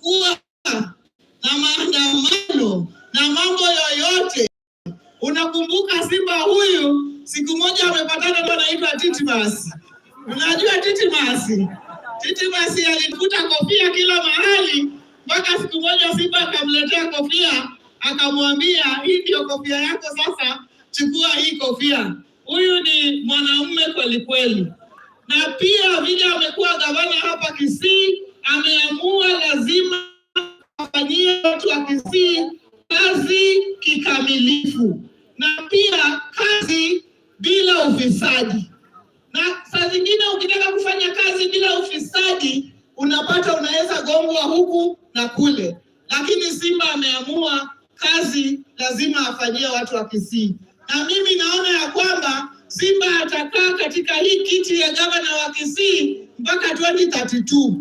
Kuwa na maandamano na mambo yoyote. Unakumbuka Simba huyu siku moja amepatana na anaitwa Titimas. Unajua Titimas? Titimas alikuta kofia kila mahali mpaka siku moja Simba akamletea kofia, akamwambia, "Hii ndio kofia yako sasa, chukua hii kofia." Huyu ni mwanaume kweli kweli, na pia vile amekuwa gavana hapa Kisii, ameamua lazima afanyie watu wa Kisii kazi kikamilifu na pia kazi bila ufisadi. Na saa zingine ukitaka kufanya kazi bila ufisadi, unapata unaweza gongwa huku na kule, lakini Simba ameamua kazi lazima afanyie watu wa Kisii, na mimi naona ya kwamba Simba atakaa katika hii kiti ya gavana wa Kisii mpaka 2032.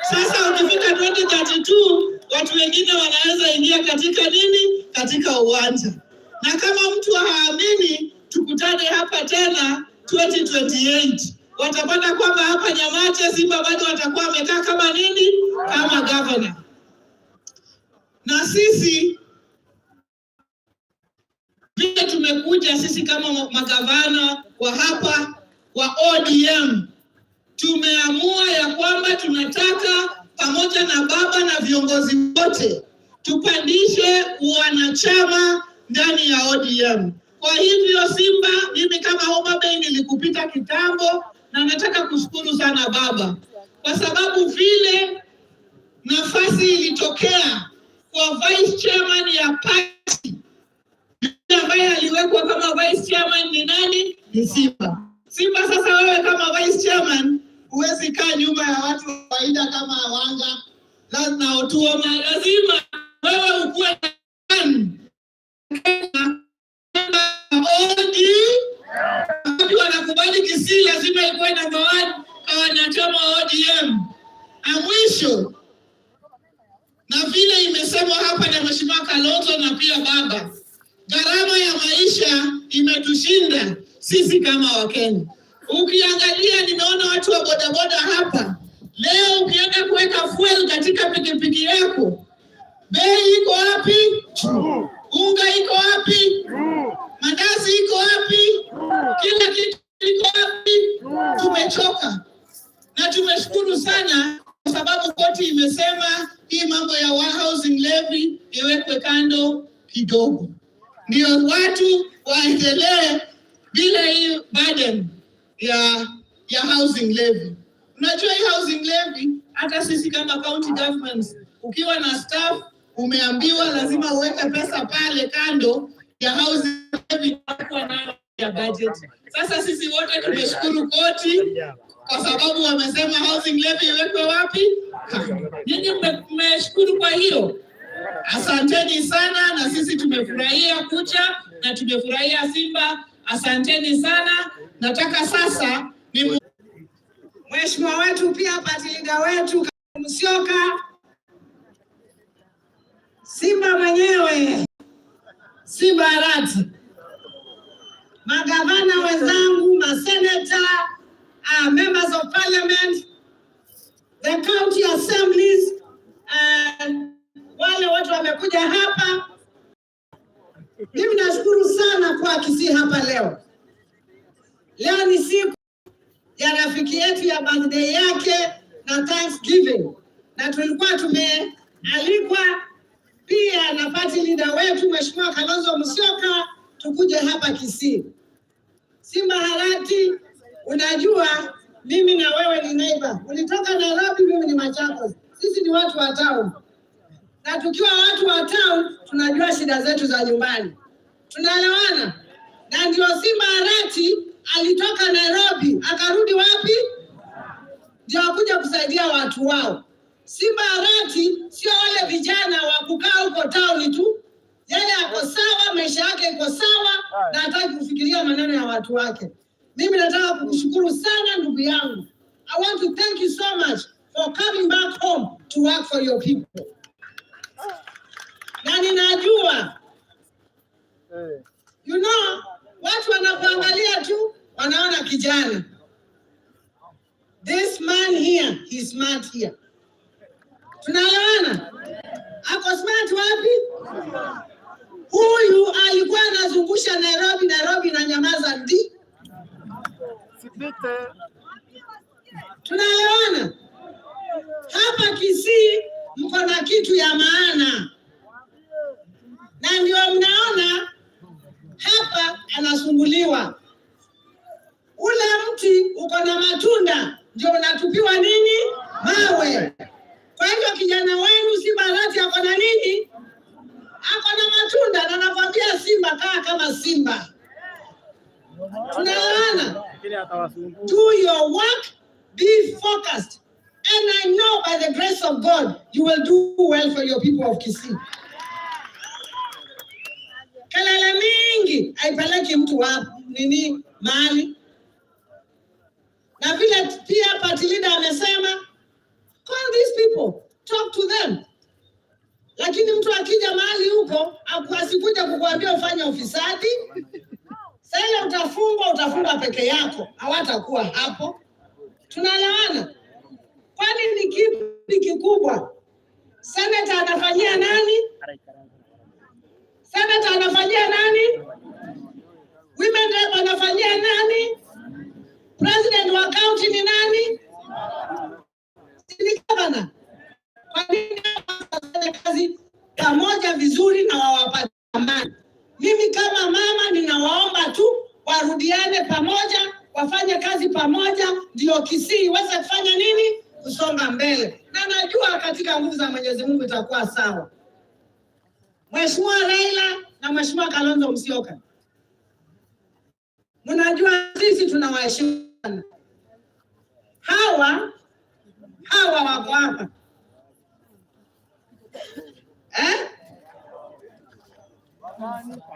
Sasa ukifika 2032, watu wengine wanaweza ingia katika nini? Katika uwanja. Na kama mtu haamini, tukutane hapa tena 2028, watapata kwamba hapa Nyamache Simba bado atakuwa amekaa kama nini? Kama governor. Na sisi vile tumekuja sisi kama magavana wa hapa wa ODM, tumeamua ya kwamba tunataka pamoja na baba na viongozi wote tupandishe wanachama ndani ya ODM. Kwa hivyo Simba, mimi kama Homa Bay nilikupita kitambo, na nataka kushukuru sana baba, kwa sababu vile nafasi ilitokea kwa vice chairman ya party, yule ambaye aliwekwa kama vice chairman ni nani? Ni Simba. Simba, sasa wewe kama vice chairman huwezi kaa nyuma ya watu wa kawaida kama Wanga na Otuoma, lazima wewe ukuwe OD. Watu wanakubali Kisii lazima ikuwe number one kwa wanachama wa ODM. Na mwisho, na vile imesemwa hapa na Mheshimiwa Kalonzo na pia baba, gharama ya maisha imetushinda sisi kama Wakenya. Ukiangalia, nimeona watu wa bodaboda hapa leo, ukienda kuweka fuel katika pikipiki yako, bei iko wapi? Unga iko wapi? Mandazi iko wapi? Kila kitu iko wapi? Tumechoka na tumeshukuru sana kwa sababu koti imesema hii mambo ya housing levy iwekwe kando kidogo, ndio watu waendelee bila hii burden ya housing levy. Unajua hii housing levy, hata sisi kama county governments, ukiwa na staff umeambiwa lazima uweke pesa pale kando ya housing levy kwa nayo ya budget. Sasa sisi wote tumeshukuru koti kwa sababu wamesema housing levy iwekwe wapi? Nyinyi mmeshukuru kwa hiyo? Asanteni sana, na sisi tumefurahia kuja na tumefurahia Simba. Asanteni sana. Nataka sasa ni Mheshimiwa wetu pia party leader wetu Musyoka, Simba mwenyewe, Simba Arati, magavana wenzangu, maseneta, members of parliament, the county assemblies, wale watu wamekuja hapa. Mimi nashukuru sana kwa Kisii hapa leo. Leo ni siku ya rafiki yetu ya birthday yake na Thanksgiving, na tulikuwa tumealikwa pia na party leader wetu Mheshimiwa Kalonzo Musyoka tukuje hapa Kisii. Simba Arati, unajua mimi na wewe ni neighbor. Ulitoka Nairobi, mimi ni Machakos. Sisi ni watu wa town, na tukiwa watu wa town tunajua shida zetu za nyumbani, tunaelewana. Na ndio Simba Arati alitoka Nairobi akarudi wapi? Ndio akuja kusaidia watu wao. Simba Arati sio wale vijana wa kukaa huko town tu, yeye ako sawa, maisha yake iko sawa na hataki kufikiria maneno ya watu wake. Mimi nataka kukushukuru sana ndugu yangu. I want to thank you so much for coming back home to work for your people. Na ninajua watu wanakuangalia tu wanaona kijana. This man here, he's smart here. Tunaelewana? Mnatisha Nairobi, Nairobi inanyamaza ndi. Sipite. Tunaelewana? Hapa Kisii mko na kitu ya maana, na ndio mnaona hapa anasumbuliwa. Ule mti uko na matunda, ndio unatupiwa nini? Mawe. Kwa hivyo kijana wenu Simba Arati ako na nini? Ako na matunda, na nakwambia simba, kaa kama simba. Tunaelewana? Lakini atawasumbua. Do your work, be focused. And I know by the grace of God, you will do well for your people of Kisii. Kelele mingi haipeleki mtu wa nini mahali. Na vile pia party leader amesema, call these people, talk to them. Lakini mtu akija mahali huko asikuja kukuambia ufanye ufisadi. Sasa utafungwa, utafungwa peke yako, hawatakuwa hapo. Tunaelewana? Kwani ni kipi kikubwa? Senator anafanyia nani? Senator anafanyia nani? Women rep anafanyia nani? President wa county ni nani? Si ni governor? Kwa nini wafanye kazi pamoja vizuri na wawapatie amani? Mimi kama mama ninawaomba tu warudiane pamoja, wafanye kazi pamoja, ndio Kisii iweze kufanya nini? Kusonga mbele, na najua katika nguvu za Mwenyezi Mungu itakuwa sawa. Mheshimiwa Raila na Mheshimiwa Kalonzo Musyoka, mnajua sisi tunawaheshimu sana. Hawa wako hapa, eh?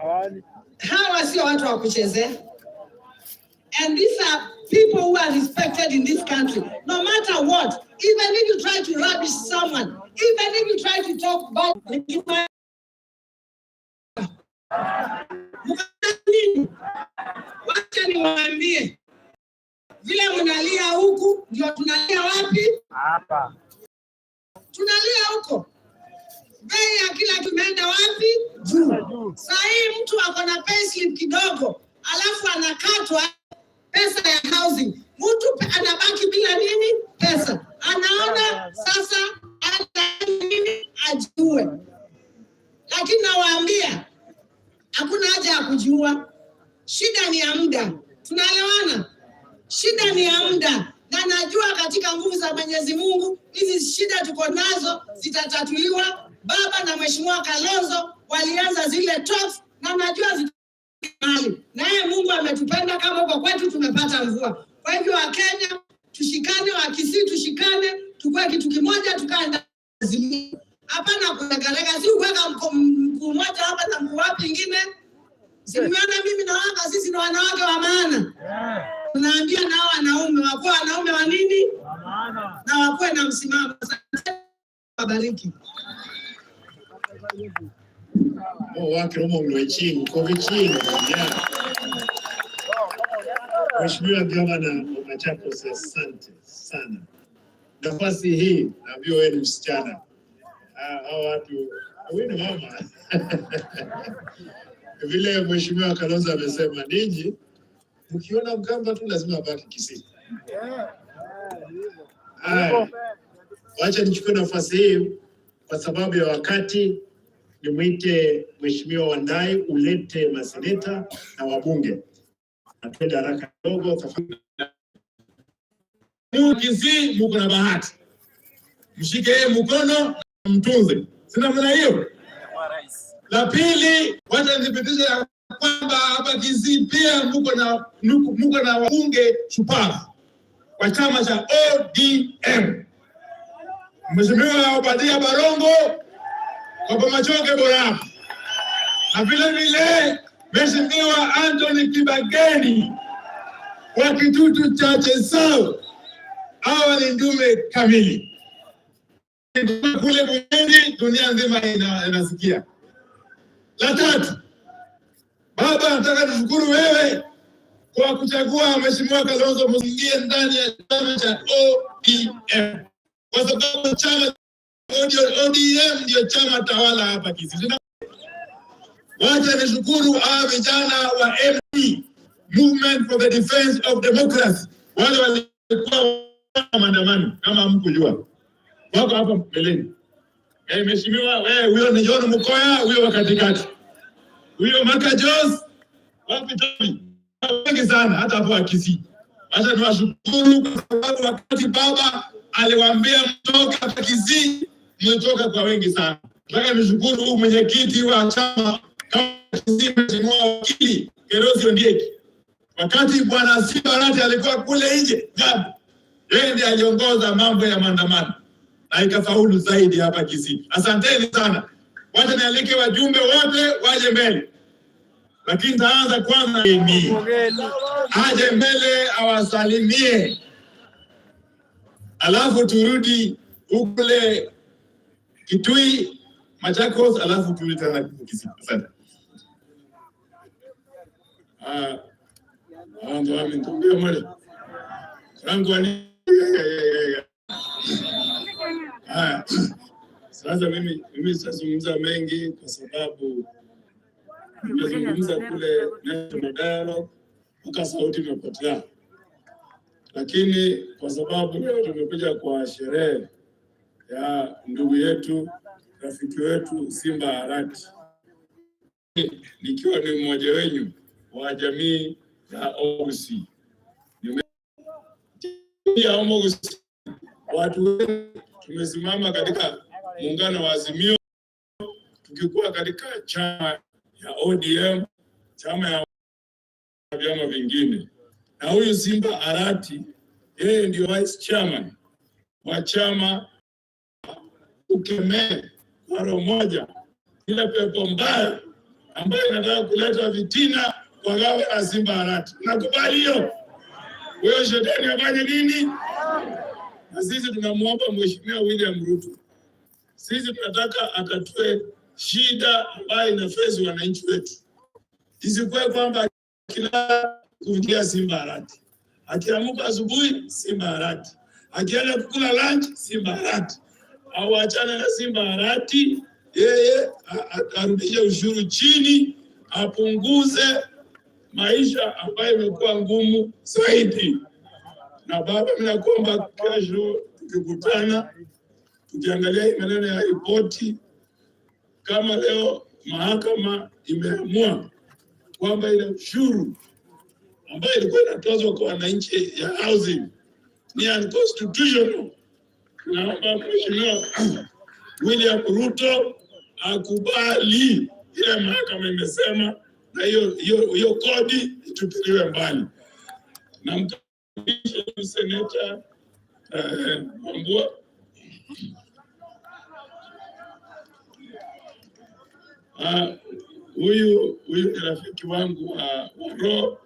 Awali. Hawa sio watu wa kuchezea. And these are people who are respected in this country, no matter what. Even if you try to rubbish someone, even if you try to talk bad, nini? Wacha niwaambie, vile mnalia huku ndio tunalia wapi? Hapa. Tunalia huko. Bei ya kila kitu imeenda wapi? Juu. Juu. Saa hii mtu ako na payslip kidogo, alafu anakatwa pesa ya housing, mtu anabaki bila nini? Pesa. Anaona sasa ana nini? Ajue. Lakini nawaambia hakuna haja ya kujiua, shida ni ya muda. Tunaelewana? Shida ni ya muda, na najua katika nguvu za Mwenyezi Mungu hizi shida tuko nazo zitatatuliwa. Baba na Mheshimiwa Kalonzo walianza zile talks na najua mali naye Mungu ametupenda kama huko kwetu tumepata mvua. Kwa hivyo Wakenya tushikane, Wakisii tushikane, tukue kitu kimoja, tukae ndani ya Azimio. Hapana kulegalega, si kuweka mguu mmoja hapa na mguu wapi ingine. Si mmeona mimi na wanga, sisi ni wanawake wa maana. Tunaambia nao wanaume wakuwe wanaume wa nini Maana. Na wakuwe na msimamo. Asante, wabariki. Wake humo mlwechingu kovichini, yeah. Mheshimiwa Gavana wa Machakos, asante sana. Nafasi hii naambiwa wewe ni msichana. Ah, hao watu, wewe ni mama. Vile Mheshimiwa Kalonzo amesema, ninyi mkiona Mkamba tu lazima abaki Kisii. Haya, wacha nichukue nafasi hii kwa sababu ya wakati, nimwite Mheshimiwa Wandayi ulete maseneta na wabunge, na twende haraka kidogo tafadhali. Kisii muko na bahati, mshike yeye mkono mtunze, si namna hiyo? La pili, wacha nithibitishe ya kwamba hapa Kisii pia muko na wabunge shupavu wa chama cha ODM, Mheshimiwa Obadia Barongo kwa Bomachoge Borabu, na vile vile Mheshimiwa Anthony Kibageni wa Kitutu cha Chesau. Hawa ni ndume kamili kule bungeni, dunia nzima inasikia. La tatu, baba, nataka tushukuru wewe kwa kuchagua Mheshimiwa Kalonzo Musyoka ndani ya chama cha ODM, kwa sababu chama ODM ndio chama tawala hapa Kisii. Wacha nishukuru hawa vijana wa MD, Movement for the Defense of Democracy, wale walikuwa maandamano kama hamkujua, wako hapa mbeleni. Eh, mheshimiwa wewe, huyo ni John Mukoya, huyo wa katikati, huyo Maka Jos, wapi Tommy? Wengi sana hata hapo wa Kisii. Wacha niwashukuru kwa sababu wakati baba aliwaambia mtoke hapa Kisii, mmetoka kwa wengi sana. Nataka nishukuru huyu mwenyekiti wa chama kama Kisii, Mheshimiwa Wakili Kerosi Ondieki. Wakati bwana Simba Arati alikuwa kule nje ng'ambo, yeye ndiye aliongoza mambo ya maandamano na ikafaulu zaidi hapa Kisii. Asanteni sana. Wacha nialike wajumbe wote waje mbele, lakini taanza kwanza mimi aje mbele awasalimie, alafu turudi ukule Kitui, Machakos, alafu turudi tena Kisii. Asante. Ah, wanzo wami ntumbio mole rangu ani. Haya, sasa mimi sitazungumza mengi kwa sababu nimezungumza kule National Dialogue mpaka sauti imepotea, lakini kwa sababu leo tumekuja kwa sherehe ya ndugu yetu rafiki wetu Simba Arati, nikiwa ni mmoja wenyu wa jamii ya Omogusii. Ya Omogusii, watu wengi tumesimama katika muungano wa Azimio, tukikuwa katika chama ya ODM, chama ya vyama vingine, na huyu Simba Arati yeye ndio vice chairman wa chama. Ukemee kwa roho moja ile pepo mbaya ambayo inataka kuleta fitina kwa gavana Simba Arati. Nakubali hiyo? Huyo shetani afanye nini? Na sisi tunamwomba Mheshimiwa William Ruto, sisi tunataka atatue shida ambayo inafesi wananchi wetu, isikuwe kwamba kila kufikia Simba Arati, akiamuka asubuhi Simba Arati, akienda kukula lunch Simba Arati. Au achane na Simba Arati, yeye arudishe ushuru chini, apunguze maisha ambayo imekuwa ngumu zaidi. Na baba, mimi nakuomba kesho tukikutana, tukiangalia hii maneno ya ripoti, kama leo mahakama imeamua kwamba ile ushuru ambayo ilikuwa inatozwa kwa wananchi ya housing ni unconstitutional, naomba Mheshimiwa William Ruto akubali ile mahakama imesema, na hiyo hiyo hiyo kodi itupiliwe mbali. Na mkaribishe seneta Wambua. Huyu ni rafiki wangu wa roho,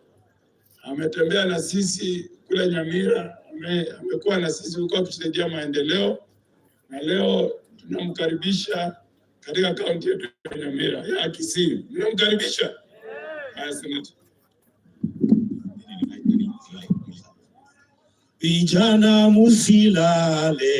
ametembea na sisi kule Nyamira, amekuwa na sisi huko akitusaidia maendeleo, na leo tunamkaribisha katika kaunti yetu ya Nyamira ya Kisii. Tunamkaribisha. Haya, seneta. Vijana musilale,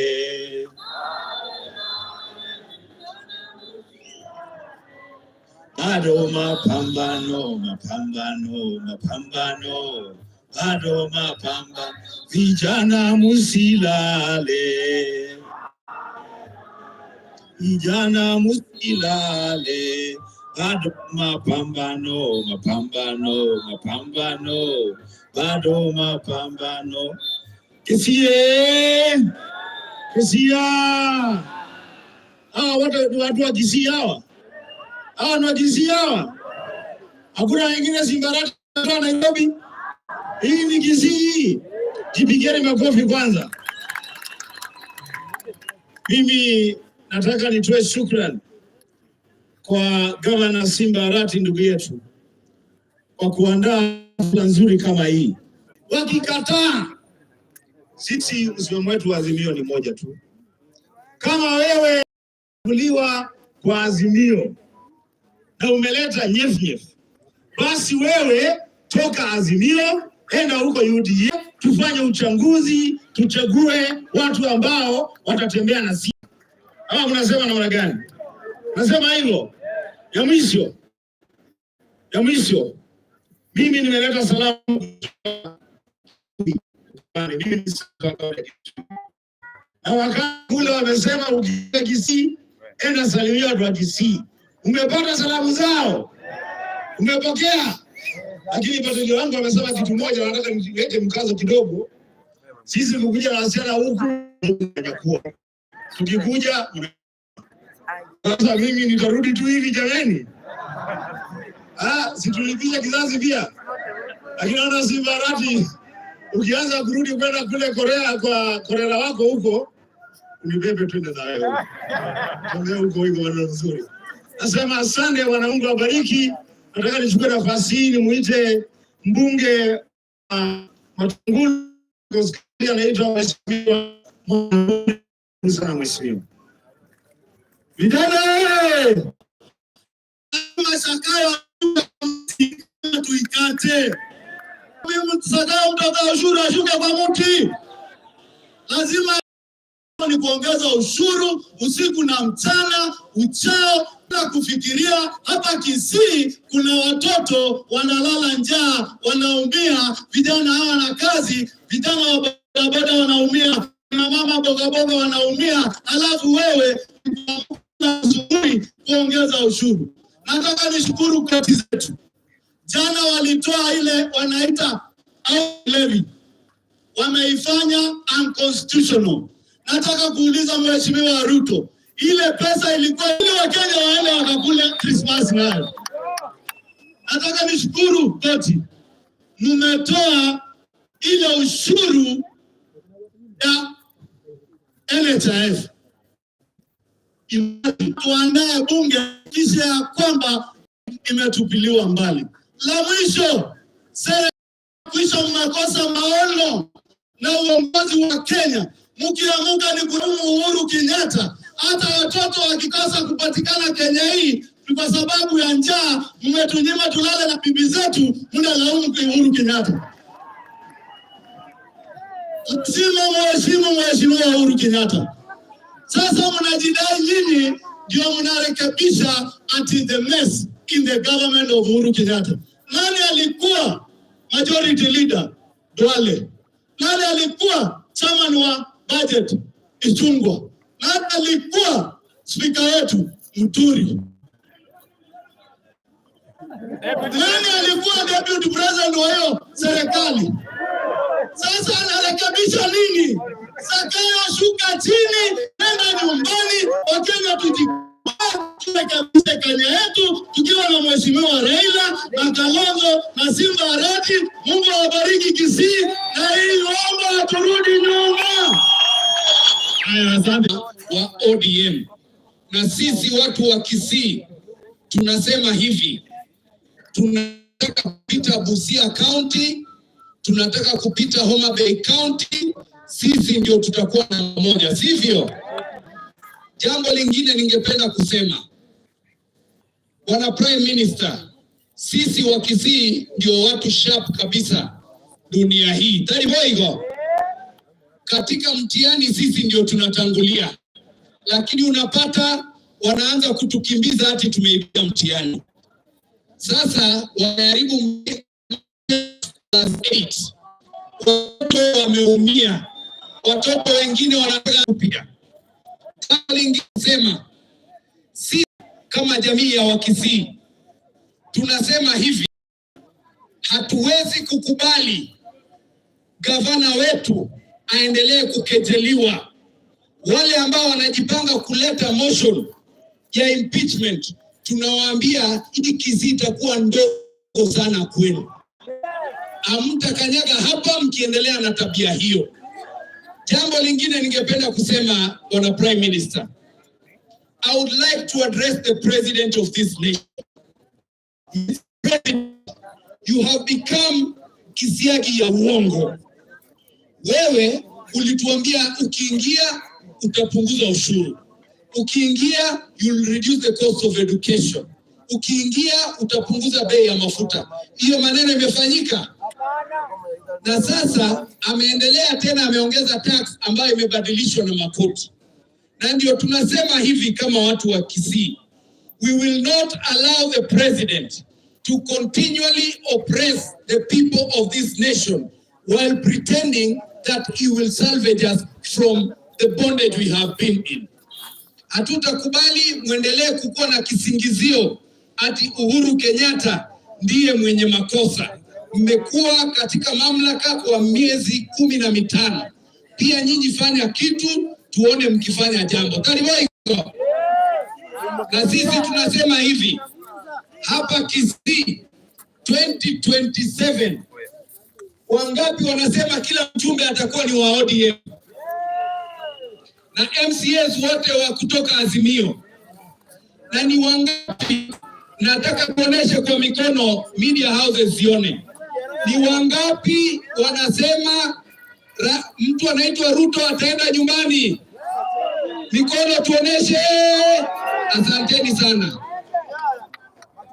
bado mapambano, mapambano, mapambano, bado mapambano. Vijana musilale, vijana musilale, bado mapambano, mapambano, mapambano, bado mapambano. Kisii, Kisii, hawa watu wa Kisii hawa, hawa ni wa Kisii hawa, hakuna wengine Simba Arati Nairobi. Hii ni Kisii. Jipigeni makofi kwanza. Mimi nataka nitoe shukrani kwa Gavana Simba Arati ndugu yetu kwa kuandaa hafla nzuri kama hii. Wakikataa, sisi msimamo wetu wa Azimio ni moja tu. Kama wewe uliwa kwa Azimio na umeleta nyef nyef, basi wewe toka Azimio, enda huko UDA, tufanye uchaguzi, tuchague watu ambao watatembea na sisi. Ama mnasema namna gani? Nasema hivyo. Ya mwisho, Ya mwisho, mimi nimeleta salamu, mimi ni na wakati kule wamesema ukienda Kisii enda salimia watu wa Kisii. Umepata salamu zao? Umepokea? Lakini pateli wangu wamesema kitu moja, wanataka niweke mkazo kidogo. Sisi kukuja na wasichana huku kuwa tukikuja sasa, mimi nitarudi tu hivi jameni. Ah, si tulipisha kizazi pia, lakini naona Simba Arati ukianza kurudi kwenda kule Korea kwa Korea wako huko, unibebe twende na wewe tuende huko hivyo, maneno mzuri. Nasema asante Bwana, Mungu awabariki. Nataka nichukue nafasi hii nimuite mbunge Matungulu anaitwa Mheshimiwa sana, mheshimiwa. Vijana eh! Zakayo tuikate. Zakayo mtoza ushuru ashuke kwa mti. Lazima ni kuongeza ushuru usiku na mchana uchao na kufikiria. Hapa Kisii kuna watoto wanalala njaa, wanaumia, vijana hawana kazi, vijana wa bodaboda wanaumia, na mama bogaboga wanaumia, alafu wewe asubuhi kuongeza ushuru. Nataka nishukuru koti zetu. Jana walitoa ile wanaita levy, wameifanya unconstitutional. Nataka kuuliza Mheshimiwa Ruto, ile pesa ilikuwa ile Wakenya waende wakakule Christmas nayo. Nataka nishukuru koti, mmetoa ile ushuru ya NHIF. Tuandae bunge kisha ya kwamba imetupiliwa mbali. La mwisho, sera mwisho, mnakosa maono na uongozi wa Kenya. Mkiamuka ni kulaumu Uhuru Kenyatta. Hata watoto wakikosa kupatikana Kenya hii ni kwa sababu ya njaa. Mmetunyima tulale na bibi zetu, mnalaumu Uhuru Kenyatta. Lazima mheshimu Mheshimiwa Uhuru Kenyatta. Sasa mnajidai nyinyi ndio mnarekebisha ati the mess in the government of Uhuru Kenyatta. Nani alikuwa majority leader? Duale. Nani alikuwa chairman wa budget? Ichung'wah. Nani alikuwa spika wetu? Muturi. Nani alikuwa deputy president wa hiyo serikali? Sasa anarekebisha nini? Zakayo, shuka chini, nenda nyumbani. Wakenya tujirekebishe Kenya yetu tukiwa na Mheshimiwa Raila na Kalonzo na Simba Arati. Mungu awabariki Kisii na hii omba turudi nyuma. Haya, asante wa ODM. Na sisi watu wa Kisii tunasema hivi, tunataka kupita Busia County, tunataka kupita Homa Bay County, sisi ndio tutakuwa na moja, sivyo? Jambo lingine ningependa kusema, Bwana Prime Minister, sisi wa Kisii ndio watu sharp kabisa dunia hii. Tariboigo, katika mtihani sisi ndio tunatangulia, lakini unapata wanaanza kutukimbiza ati tumeibia mtihani. Sasa wanaharibu class 8. Watoto wameumia, watoto wengine wanataka kupia. Lingine sema si kama jamii ya Wakisii tunasema hivi, hatuwezi kukubali gavana wetu aendelee kukejeliwa. Wale ambao wanajipanga kuleta motion ya impeachment, tunawaambia hii Kisii itakuwa ndogo sana kwenu, hamtakanyaga hapa mkiendelea na tabia hiyo. Jambo lingine ningependa kusema, Bwana Prime Minister, I would like to address the president of this nation. Mr. President, you have become kisiagi ya uongo. Wewe ulituambia ukiingia utapunguza ushuru, ukiingia you'll reduce the cost of education, ukiingia utapunguza bei ya mafuta. Hiyo maneno imefanyika, na sasa ameendelea tena, ameongeza tax ambayo imebadilishwa na makoti, na ndio tunasema hivi kama watu wa Kisii, we will not allow the president to to continually oppress the people of this nation while pretending that he will salvage us from the bondage we have been in. Hatutakubali mwendelee kukuwa na kisingizio ati Uhuru Kenyatta ndiye mwenye makosa. Mmekuwa katika mamlaka kwa miezi 15. Pia nyinyi fanya kitu tuone mkifanya jambo. Karibu. Na sisi tunasema hivi hapa Kisii 2027, wangapi wanasema kila mjumbe atakuwa ni wa ODM na MCAs wote wa kutoka Azimio? Na ni wangapi? Nataka kuonesha kwa mikono, media houses zione, ni wangapi wanasema mtu anaitwa Ruto ataenda nyumbani? Mikono tuoneshe. Asanteni sana.